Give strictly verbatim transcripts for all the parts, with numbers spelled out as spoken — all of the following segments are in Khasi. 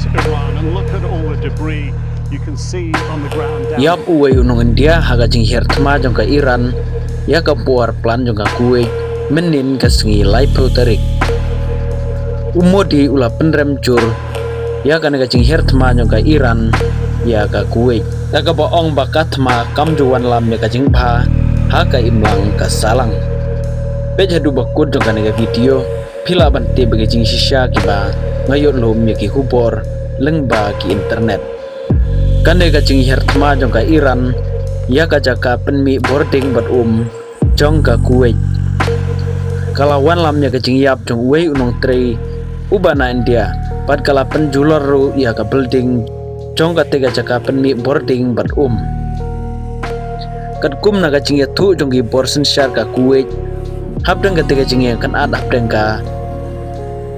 Iran, and look at all the debris you can see on the ground down. Ïap uwei u nong India ha ka jinghiar thma jong ka Iran ïa ka power plant jong ka Kuwait mynnin ka sngi laiphew tarik. U Modi u la pynrem jur ïa kane ka jinghiar thma jong ka Iran ïa ka Kuwait, da kaba ong ba ka thma kam ju wanlam ïa ka jingbha ha ka imlang ka sahlang. Peit haduh ba kut jong kane ka video, phi lah ban tip ba ki jingshisha kiba nga ïoh lum ïa ki khubor lyngba ki internet. Kane ka jinghiar thma jong ka Iran ïa ka jaka pynmih bording bad um jong ka Kuwait ka la wanlam ïa ka jingïap jong uwei u nongtrei uba na India, bad ka la pynjulor ruh ïa ka building jong kata ka jaka pynmih bording bad um. Katkum na ka jingïathuh jong ki bor synshar ka Kuwait hapdeng kata ka jingïakynad hapdeng ka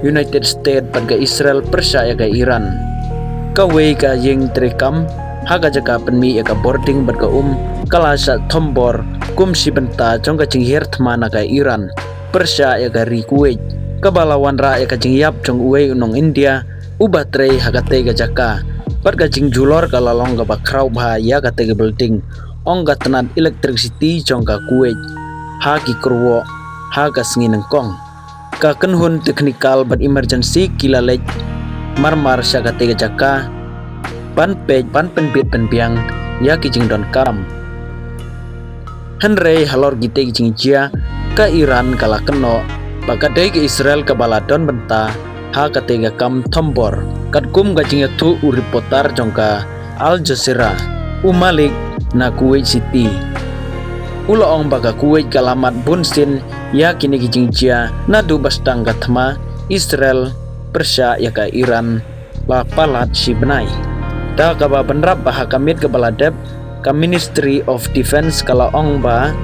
United States bad ka Israel pyrshah ïa ka Iran, kawei ka ïing treikam ha ka jaka pynmih ïa ka bording bad ka um ka la shah thombor kum shi bynta jong ka jinghiar thma na ka Iran pyrshah ïa ka ri Kuwait, kaba la wanrah ïa ka jingïap jong uwei u nong India uba trei ha katei ka jaka. Bad ka jingjulor ka la long kaba khraw bha ïa katei ka building, ong ka tnat electricity jong ka Kuwait ha ki kyrwoh ha ka sngi nyngkong. Ka kynhun technical bad emergency ki la leit marmar sha katei ka jaka ban peit ban pynbit pynbiang ïa ki jingdonkam. Hynrei halor kitei ki jingjia, ka Iran ka la kynnoh ba ka dei ka Israel kaba la don bynta ha katei ka kam thombor, katkum ka jingïathuh u reporter jong ka Al Jazeera, u Malik na Kuwait City. U la ong ba ka Kuwait ka la mad bunsien ïa kine ki jingjia naduh ba sdang ka thma Israel pyrshah ïa ka Iran la palat shi bnai. Da kaba bynrap ba ha ka miet kaba la dep, ka Ministry of Defence ka la ong ba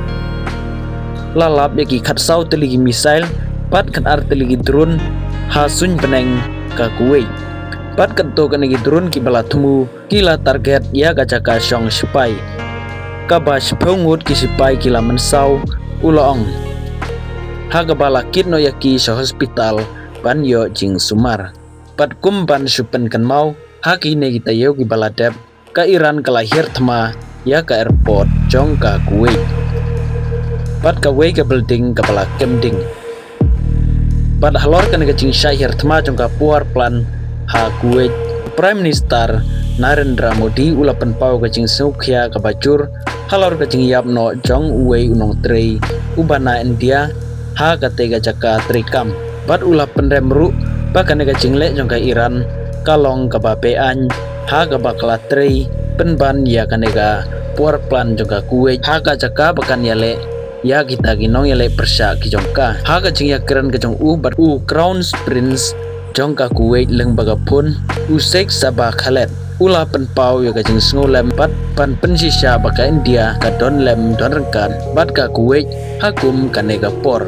la lap ïa ki khatsaw tylli ki missile bad khatar tylli ki drone ha suiñ bneng ka Kuwait. Bad katto katne ki drone kiba la thmu ki la target ïa ka jaka shong shipai kaba shiphew ngut ki shipai ki la mynsaw, u la ong, ha kaba la kit noh ïa ki sha hospital ban ïoh jingsumar. Bad kum ban shu pynkynmaw, ha kine ki taïew kiba la dep, ka Iran ka la hiar thma ïa ka airport jong ka Kuwait bad kawei ka building kaba la kem ding. Bad halor kane ka jingshah hiar thma jong ka power plant ha Kuwait, Prime Minister Narendra Modi u la pynpaw ka jingsngewkhia kaba jur halor ka jingïap noh jong uwei u nongtrei uba na India ha katei ka jaka treikam. Bad u la pynrem ruh ba kane ka jingleh jong ka Iran ka long kaba beaiñ, ha kaba ka la trei pynban ïa kane ka power plant jong ka Kuwait ha ka jaka ba kan ïaleh ïa kita ki nongïaleh pyrshah ki jong ka. Ha ka jingïakren ka jong u bad u Crown Prince jong ka Kuwait lyngba ka phone, u Sheikh Sabah Khaled u la pynpaw ïa ka jingsngewlem bad ban pynshisha ba ka India ka don lem don ryngkat bad ka Kuwait ha kum kane ka por.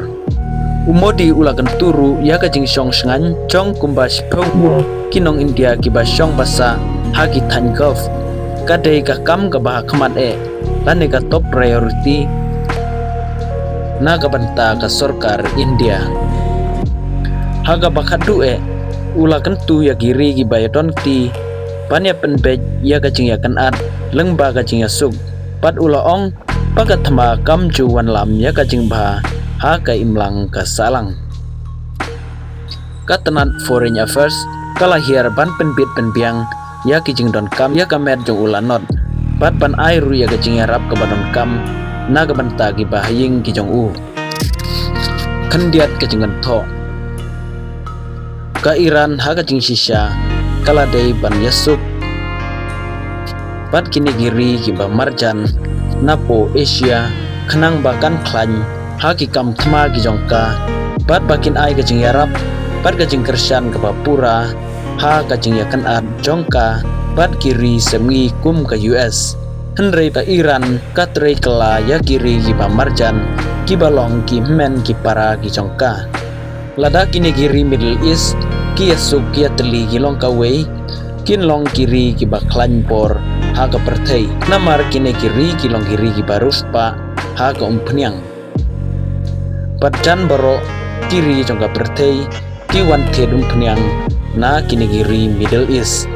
U Modi u la kyntu ruh ïa ka jingshong shngaiñ jong kumba shiphew ngut ki nong India kiba shong basa ha ki thaiñ Gulf. Ka dei ka kam kaba ha khmat eh lane ka top priority na ka bynta ka sorkar India. Ha kaba khatduh eh, u la kyntu ïa ki ri kiba ïadon kti ban ïa pynbeit ïa ka jingïakynad lyngba ka jingïasuk. Bad u la ong ba ka thma kam ju wanlam ïa ka jingbha ha ka imlang ka sahlang. Ka tnat Foreign Affairs ka la hiar ban pynbit pynbiang ïa ki jingdonkam ïa ka met jong u Lanot bad ban ai ruh ïa ka jingïarap kaba donkam na ka bynta kiba ha ïing ki jong u. Khyndiat ka jingkynthoh. Ka Iran ha ka jingshisha ka la dei ban ïasuk bad kine ki ri kiba marjan napoh Asia khnang ba kan khlaiñ ha ki kam thma ki jong ka bad ba kin ai ka jingïarap bad ka jingkyrshan kaba pura ha ka jingïakynad jong ka bad ki ri sepngi kum ka U S. Hynrei ka Iran ka trei kylla ïa ki ri kiba marjan kiba long ki hynmen ki para ki jong ka. Lada kine ki ri Middle East ki ïasuk ki ïatylli ki long kawei, kin long ki ri kiba khlaiñ bor ha ka pyrthei. Namar kine ki ri ki long ki ri kiba riewspah ha ka umphniang. Bad jan baroh ki ri jong ka pyrthei ki wan thied umphniang na kine ki ri Middle East.